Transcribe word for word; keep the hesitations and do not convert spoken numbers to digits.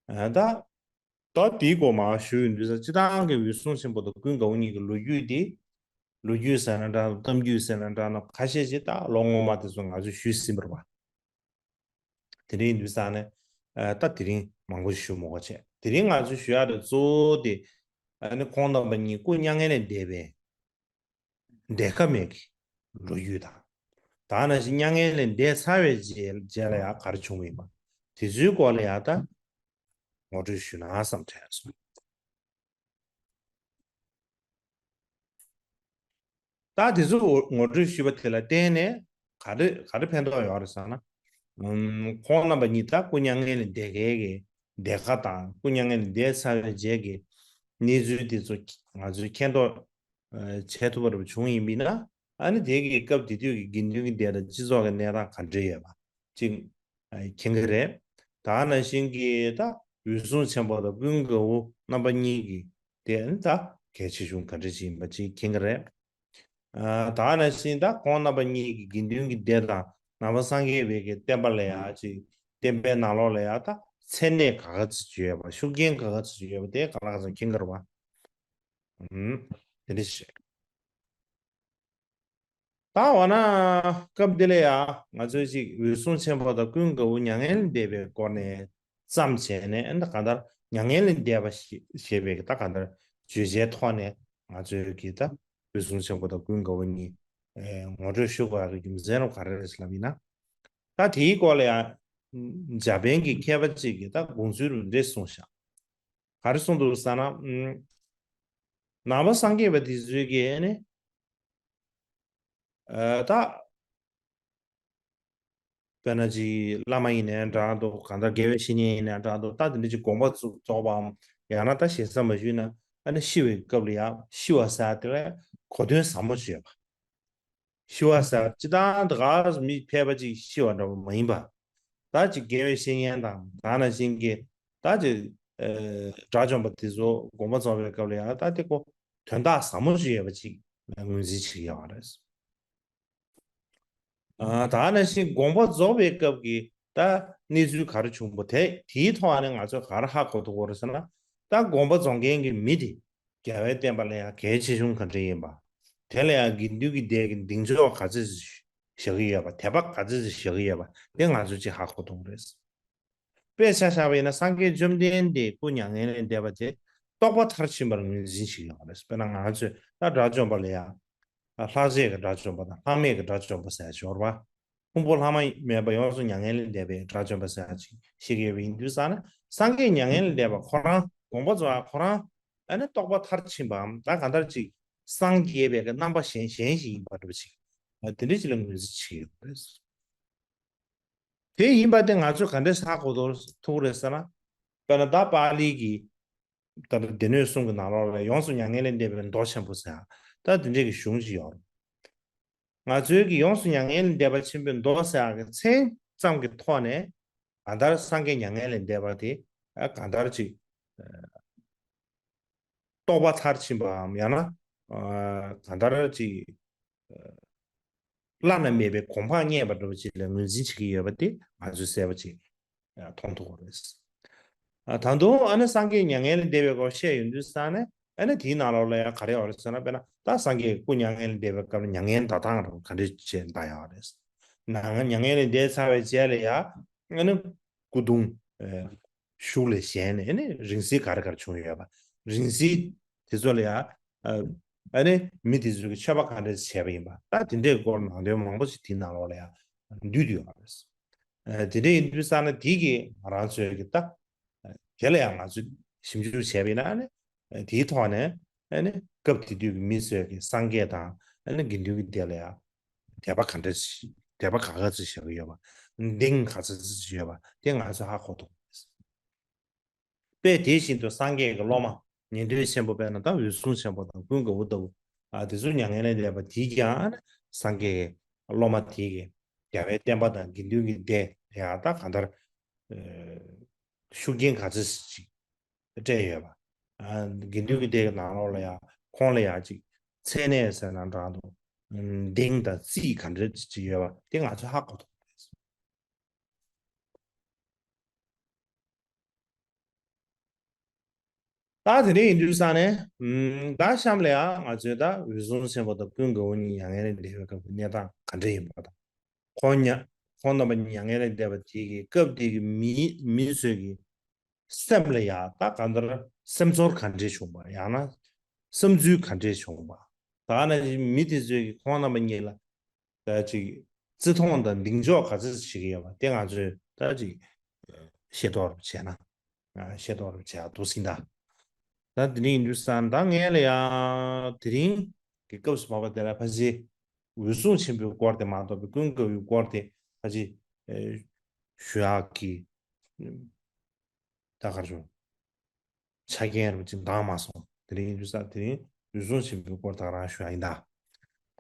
ཨ་ད་ད་དེའི་སྐོར་མར་ཞུ་ཡོང་དུས་ཙང་། སྤྱིར་བཏང་གི་འོད་སྲུང་ཆེན་པོ་དང་ཀུན་དགའ་བོ་གཉིས་ཀྱི་ལོ་རྒྱུས་དེ། ལོ་རྒྱུས་ཟེར་ན་འདྲ། གཏམ་རྒྱུད་ཟེར་ན་འདྲ། ན་ཁ་ཤས་ཅིག་ད་ལོ་སྔོན་མ་དེ་ཚོ་ང་ཚོས་ཞུས་ཟིན་པ་རེད་པ། དེ་རིང་དུས་ཙང་ནས་ཨ་ད་དེ་རིང་མང་པོ་ཞུ་མི་དགོས་བྱས། དེ་རིང་ང་ཚོས་ཞུ་ཡག་དེ་གཙོ་བོ་དེ། ཨ་ནི་ཁོང་རྣམ་པ་གཉིས་སྐུ་མྱ་ངན་ལས་འདས་པའི་འདས་ཁ་མེད་ཀྱི་ལོ་རྒྱུས་དང་། ད་ནང་བཞིན་མྱ་ངན་ལས་འདས་ཚར་བའི་རྗེས་རྗེས་ལ་ཡང་ག་རེ་བྱུང་བ་ཡིན་པ། དེ་ཚོའི་སྐོར་ལ་ཡང་ད་ངོ་སྤྲོད་ཞུ་ན་བསམ་དྲན་སོང་། ད་དེ་ཚོ་ངོ་སྤྲོད་ཞུས་པ་དེ་ལ་བརྟེན་ནས་ག་རེ་ག་རེ་ཕན་ཐོགས་ཡོད་རེད་ཟེར་ན། ཨུམ། ཁོང་རྣམ་པ་གཉིས་ད་སྐུ་མྱ་ངན་ལས་འདས་མཁན་གྱི་འདས་ཁ་དང་། སྐུ་མྱ་ངན་ལས་འདས་ཚར་བའི་རྗེས་ཀྱི་གནས་ཚུལ་དེ་ཚོ་ང་ཚོས་མཁྱེན་རྟོགས་ཨ་བྱེད་ཐུབ་པ་རེ་བྱུང་ཡིན་པས་ན། ཨ་ནི་དེ་གི་སྐབས་དེ་དུས་ཀྱི་དགེ་འདུན་གྱི་སྡེ་དང་སྤྱི་ཚོགས་ཀྱི་གནས་སྟངས་ག་འདྲ་ཡོད་པ་ཅིག་ཨ་མཁྱེན་གྱི་རེད། ད་ནང་བཞིན་གྱི་ད་འོད་སྲུང་ཆེན་པོ་དང་ཀུན་དགའ་བོ་རྣམ་པ་གཉིས་ཀྱི་དེ་ཨ་ནི་ད་གལ་ཆེ་ཆུང་ག་འདྲ་ཅིག་ཡིན་པ་ཅིག་མཁྱེན་གྱི་རེད། ཨ་ད་ནང་བཞིན་ད་ཁོང་རྣམ་པ་གཉིས་ཀྱི་དགེ་འདུན་གྱི་སྡེ་དང་ནང་པ་སངས་རྒྱས་པའི་གི་བསྟན་པ་ལ་ཡང་ཅིག་བསྟན་པའི་ནང་ལོགས་ལ་ཡང་ད་མཚན་གནས་ག་ག་ཚོད་ཅིག་ཡོད་པ། ཤུགས་རྐྱེན་ག་ག་ཚོད་ཅིག་ཡོད་པ་དེ་ག་ལ་ག་ཚོད་མཁྱེན་གྱི་རེད་པ། ཨུམ། དེ་འདྲ་ཞིག་ད་འོ་ན་སྐབས་འདི་ལ་ཡང་ང་ཚོས་ཅིག་འོད་སྲུང་ཆེན་པོ་དང་ཀུན་དགའ་བོ་མྱ་ངན་ལས་འདས་པའི་སྐོར་ནས་ཙམ་བྱས་ནས། ཨ་ནི་གང་ལྟར་མྱ་ངན་ལས་འདས་པ་ཞེས་ཞེས་པའི་ད་གང་ལྟར་བརྗོད་བྱའི་ཐོག་ནས་ང་ཚོས་ཀྱི་ད་འོད་སྲུང་ཆེན་པོ་དང་ཀུན་དགའ་བོ་གཉིས་ཨེ་ངོ་སྤྲོད་ཞུ་དགོས་ཡག་གི་རྒྱུ་མཚན་རུ་ག་རེ་རེད་ལབ་ཡིན་ན། ད་དེའི་སྐོར་ལ་ཡང་འཇར་པན་གྱི་མཁས་པ་ཅིག་གིས་ད་དགོངས་ཚུལ་རུ་འདྲེས་གསུངས་ཤག་ག་རེ་གསུངས་འདུག་ཟེར་ན། ཨུམ། ནང་པ་སངས་རྒྱས་པ་དེ་ཚོའི་གི་ནི་ཨ་ད་དཔེར་ན་ཅིག་བླ་མ་ཡིན་ནའི་འདྲ་འདུག་གང་ལྟར་དགེ་བའི་བཤེས་གཉེན་ཡིན་ནའི་འདྲ་འདུག་ད་དེ་འདྲ་ཅིག་དགོངས་པ་རྫོགས་པའམ། ཡང་ན་ད་ཞེ་ས་མ་ཞུས་ན། ཨ་ནི་ཤི་བའི་སྐབས་ལ་ཡང་ཤི་བ་ཟེར་དེ་ལ་གོ་དོན་ཟབ་མོ་ཅིག་ཡོད་པ། ཤི་བ་ཟེར་སྤྱིར་བཏང་དེ་ག་མི་ཕལ་པ་ཅིག་ཤི་བ་འདྲ་པོ་མ་ཡིན་པ། ད་ཅིག་དགེ་བའི་བཤེས་གཉེན་དང་ད་ནང་བཞིན་གྱི་ད་ཅིག་ཨ་དགྲ་བཅོམ་པ་དེ་ཚོ་དགོངས་པ་རྫོགས་པའི་སྐབས་ལ་ཡང་ད་དེ་ཁོ་དོན་དག་ཟབ་མོ་ཅིག་ཡོད་པ་ཅིག་ངོས་འཛིན་བྱེད་ཀྱི་ཡོད་རེད། ཨ་ད་ནང་བཞིན་དགོངས་པ་རྫོགས་པའི་སྐབས་ཀྱི་ད་གནས་ཚུལ་ག་རེ་བྱུང་པ་དེ། དེའི་ཐོག་ནས་ང་ཚོས་ག་རེ་ཧ་གོ་ཐུབ་ཀྱི་རེད་ཟེར་ན། ད་དགོངས་པ་རྫོགས་མཁན་གྱི་མི་དེ་རྒྱལ་བའི་བསྟན་པ་ལ་ཡང་གལ་ཆེ་ཆུང་ག་འདྲ་ཡིན་པ། དེ་ལ་ཡང་དགེ་འདུན་གྱི་སྡེ་གི་གདེང་འཇོག་ག་ཚོད་ཅིག་བཞག་གི་ཡོད་པ། དད་པ་ག་ཚོད་ཅིག་བཞག་གི་ཡོད་པ་དེ་ང་ཚོས་ཅིག་ཧ་གོ་ཐུབ་ཀྱི་རེད། དཔེ་ཆ་བཞག་པ་ཡིན་ན་སངས་རྒྱས་བཅོམ་ལྡན་འདས་སྐུ་མྱ་ངན་ལས་འདས་པ་དེ་རྟོགས་པ་མཐར་ཕྱིན་པར་ངོས་འཛིན་བྱེད་ཀྱི་ཡོད་རེད། དཔེར་ན་ང་ཚོས་ད་དགྲ་བཅོམ་པ་ལ་ཡང་ལྷག་བཅས་ཀྱི་དགྲ་བཅོམ་པ་དང་ལྷག་མེད་ཀྱི་དགྲ་བཅོམ་པ་ཟེར་ཡག་ཅིག་ཡོད་རེད་པ། ཕུང་པོ་ལྷག་མ་མེད་པ་ཡོངས་སུ་མྱ་ངན་ལས་འདས་པའི་དགྲ་བཅོམ་པ་ཟེར་ཡག་ཅིག་བཤད་ཀྱི་ཡོད་པ་ཡིན་དུས་ཙང་ནས། སངས་རྒྱས་མྱ་ངན་ལས་འདས་པ་ཁོ་རང་དགོངས་པ་རྫོགས་པ་ཁོ་རང་ཨ་ནི་རྟོགས་པ་མཐར་ཕྱིན་པའམ། ད་གང་ལྟར་ཅིག་སངས་རྒྱས་པའི་གི་རྣམ་པ་གཞན་གཞན་ཞིག་ཡིན་པ་འདྲ་པོ་ཅིག་དེ་འདྲ་ཅིག་ལ་ངོས་འཛིན་བྱེད་ཀྱི་ཡོད་རེད། དེ་ཡིན་པ་དེ་ང་ཚོས་ག་འདྲས་ཧ་གོ་ཐུབ་ཀྱི་རེད་ཟེར་ན། དཔེར་ན་ད་པཱ་ལི་གི་ད་ལྟ་སྡེ་སྣོད་གསུམ་གྱི་ནང་ལོགས་ལ་ཡོངས་སུ་མྱ་ངན་ལས་འདས་པའི་མདོ་ཆེན་པོ་ཟེར་ཡག་ད་དེ་འདྲས་ཀྱི་གཞུང་ཅིག་ཡོད་རེད། ང་ཚོའི་གི་ཡོངས་སུ་མྱ་ངན་ལས་འདས་པ་ཆེན་པོའི་མདོ་ཟེར་ཡག་གི་མཚན་ཙམ་གྱི་ཐོག་ནས་གང་ལྟར་སངས་རྒྱས་མྱ་ངན་ལས་འདས་པ་དེ་ཨ་གང་ལྟར་ཅིག་རྟོགས་པ་མཐར་ཕྱིན་པའམ། ཡང་ན་ཨ་གང་ལྟར་ཅིག་བླ་ན་མེད་པའི་གོ་འཕང་བརྙེས་པ་འདྲ་པོ་ཅིག་ལ་ངོས་འཛིན་བྱེད་ཀྱི་ཡོད་པ་དེ་ང་ཚོས་གསལ་པོ་ཅིག་མཐོང་ཐུབ་ཀྱི་རེད། ཨ་ད་དུང་ཨ་ནི་སངས་རྒྱས་མྱ་ངན་ལས་འདས་པའི་སྐོར་བཤད་ཡོང་དུས་ཙང་ནས། ཨ་ནི་དེའི་ནང་ལོགས་ལ་ཡང་ག་རེ་ཡོད་རེད་ཟེར་ན། དཔེར་ན་ད་སངས་རྒྱས་སྐུ་མྱ་ངན་ལས་འདས་པའི་སྐབས་ལ་མྱ་ངན་འདའ་སྟངས་རུ་ག་འདྲ་བྱས་འདའ་ཡོད་རེད། ན་མྱ་ངན་ལས་འདས་ཚར་བའི་རྗེས་ལ་ཡང་ཨ་ནི་སྐུ་གདུང་ཨ་གཞུག་ལ་བཞེངས་ནས། ཨ་ནི་རིང་བསྲེལ་ག་རེ་ག་རེ་བྱུང་ཡོད་པ། རིང་བསྲེལ་དེ་ཚོ་ལ་ཡང་ཨ་ཨ་ནི་མི་དེ་ཚོ་གིས་མཆོད་པ་ག་འདྲ་བྱས་པ་ཡིན་པ། ད་དེ་འདྲའི་སྐོར་ནང་དོན་མང་པོ་ཞིག་དེའི་ནང་ལོགས་ལ་ཡང་འདུས་ཡོད་པ་རེད། ཨ་དེ་འདྲ་ཡིན་དུས་ཙང་ནས་དེ་གིས་ང་རང་ཚོའི་གི་ད་དེ་ལ་ཡང་ང་ཚོས་ཞིབ་འཇུག་བྱས་པ་ཡིན་ན་ནི། དེའི་ཐོག་ནས་ཨ་ནི་སྐབས་དེ་དུས་ཀྱི་མི་ཚོས་ཀྱི་སངས་རྒྱས་དང་ཨ་ནི་དགེ་འདུན་གྱི་སྡེ་ལ་ཡང་དད་པ་ག་འདྲ་ཞིག་དད་པ་ག་ག་ཚོད་བཞག་གི་ཡོད་པ། གདེང་ག་ཚོད་ཅིག་ཡོད་པ་དེ་ང་ཚོས་ཧ་གོ་ཐུབ་ཀྱི་རེད། དཔེ་དེ་བཞིན་དུ་སངས་རྒྱས་ཀྱི་སློབ་མ་ཉན་ཐོས་ཆེན་པོ་དཔེར་ན་ད་འོད་སྲུང་ཆེན་པོ་དང་ཀུན་དགའ་བོ་ལྟ་བུ། ཨ་དེ་ཚོ་མྱ་ངན་ལས་འདས་པ་དེས་ཀྱང་ཨ་ནི་སངས་རྒྱས་ཀྱི་སློབ་མ་དེ་གིས་རྒྱལ་བའི་བསྟན་པ་དང་དགེ་འདུན་གྱི་སྡེ་ཡང་ད་གང་ལྟར་ཨ་ཤུགས་རྐྱེན་ག་ཚོད་ཅིག་སྤྲད་ཡོད་པ། ཨ་དགེ་འདུན་གྱི་སྡེ་གི་ནང་ལོགས་ལ་ཡང་ཁོང་ལ་ཡང་ཅིག་མཚན་གནས་ཟེར་ན་འདྲ་འདུག་གདེང་དང་རྩིས་ག་འདྲ་ཅིག་ཡོད་པ་དེ་ང་ཚོས་ཧ་གོ་ཐུབ་པ་རེད། ད་དེ་རིང་ཡིན་དུས་ས་ནས་ད་གཤམ་ལ་ཡང་ང་ཚོས་ད་འོད་སྲུང་ཆེན་པོ་དང་ཀུན་དགའ་བོ་གཉིས་མྱ་ངན་ལས་འདས་པའི་སྐབས་ཀྱི་གནས་སྟངས་ག་འདྲ་ཡིན་པ་དང་། ཁོང་ཉ་ཁོང་རྣམ་པ་གཉིས་མྱ་ངན་ལས་འདས་པ་དེ་གི་སྐབས་དེ་གི་མི་མི་ཚོས་ཀྱི་སེམས་ལ་ཡང་ད་གང་ལྟར་སེམས་ཚོར་ག་འདྲས་བྱུང་པ། ཡང་ན་བསམ་ཚུལ་ག་འདྲས་བྱུང་པ། ད་ནང་བཞིན་མི་དེ་ཚོས་ཀྱི་ཁོང་རྣམ་པ་གཉིས་ལ་ད་ཅིག་བརྩི་མཐོང་དང་གདེང་འཇོག་ག་ཚོད་བྱེད་ཀྱི་ཡོད་པ་དེ་ང་ཚོས་ད་ཅིག་ཤེས་རྟོགས་རུ་བྱས་ན། ཤེས་རྟོགས་རུ་བྱས་འདུག་ཟིན་ད། ད་དེ་རིང་ཡིན་དུས་ས་ད་ངས་ལ་ཡང་དེ་རིང་གི་སྐབས་སུ་བབ་པ་དེ་ལ་ཕལ་ཆེར་འོད་སྲུང་ཆེན་པོའི་སྐོར་དེ་མ་གཏོགས་པའི་ཀུན་དགའ་བོའི་སྐོར་དེ་ཕལ་ཆེར་ཞུ་ཡག་གི་ད་གར་བྱུང་ཆ་རྐྱེན་རུ་ཅིག་འདང་མ་སོང་། དེ་རིང་ཡིན་དུས་ས་དེ་རིང་འོད་སྲུང་ཆེན་པོའི་སྐོར་ད་ག་རང་ཞུ་ཡག་ཡིན་ད།